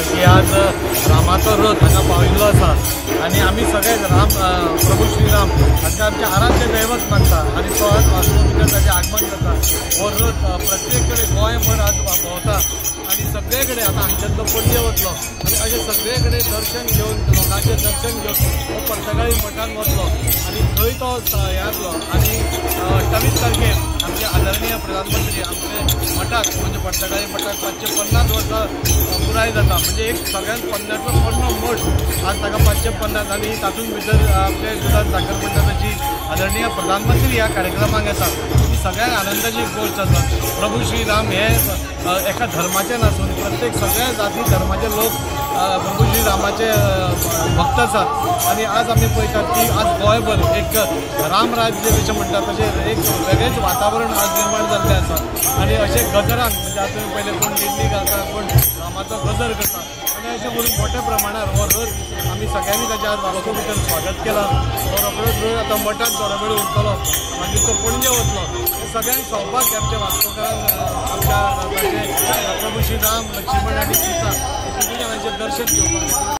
की आज रामाचो रथ हांगा पाविल्लो आसा आनी आमी सगळे राम प्रभू श्रीराम हांकां आमचें आराध्य दैवत मानता आनी तो आज वास्को भितर ताचें आगमन जाता. हो रथ प्रत्येक कडेन गोंयभर आज भोंवता आनी सगळे कडेन आतां हांगच्यान तो पणजे वतलो आनी अशें सगळे कडेन दर्शन घेवन लोकांचें दर्शन घेवन तो पर्तगाळी मठान वतलो आनी थंय तो हें जातलो. आनी 28 तारखेर आमचे आदरणीय प्रधानमंत्री आमचे मठाक म्हणजे पर्तगाळी मठाक 550 वर्सां पुराय जाता, म्हणजे एक सगळ्यांत पन्नाचो पोरणो मठ आज ताका 550 आनी तातूंत भितर आमचे दुदान साकर म्हणटा ताची आदरणीय प्रधानमंत्री ह्या कार्यक्रमाक येता. ही सगळ्यांक आनंदाची गोश्ट आसा. प्रभू श्रीराम हे एका धर्माचे नासून प्रत्येक सगळ्या जाती धर्माचे लोक प्रभू श्रीरामाचे भक्त आसात आनी आज आमी पळयतात की आज गोंयभर एक रामराज्य जशें म्हणटा तशें एक वेगळेंच वातावरण आज निर्माण जाल्लें आसा. आनी अशें गजरान म्हणजे आज तुमी पयलें कोण दिंडी घालता, कोण रामाचो गजर करता आनी अशें करून मोठ्या प्रमाणार हो रथ आमी सगळ्यांनी ताचें आज वास्को भितर स्वागत केलां. हो रोखडोच वेळ आतां मठांत थोडो वेळ उरतलो, मागीर तो पणजे वतलो. हें सगळ्यांक सौभाग्य आमच्या वास्कोकारांक आमच्या रथाचें प्रभू श्रीराम, लक्ष्मण आनी सीता हे तिनूय जाणांचें दर्शन घेवपाक.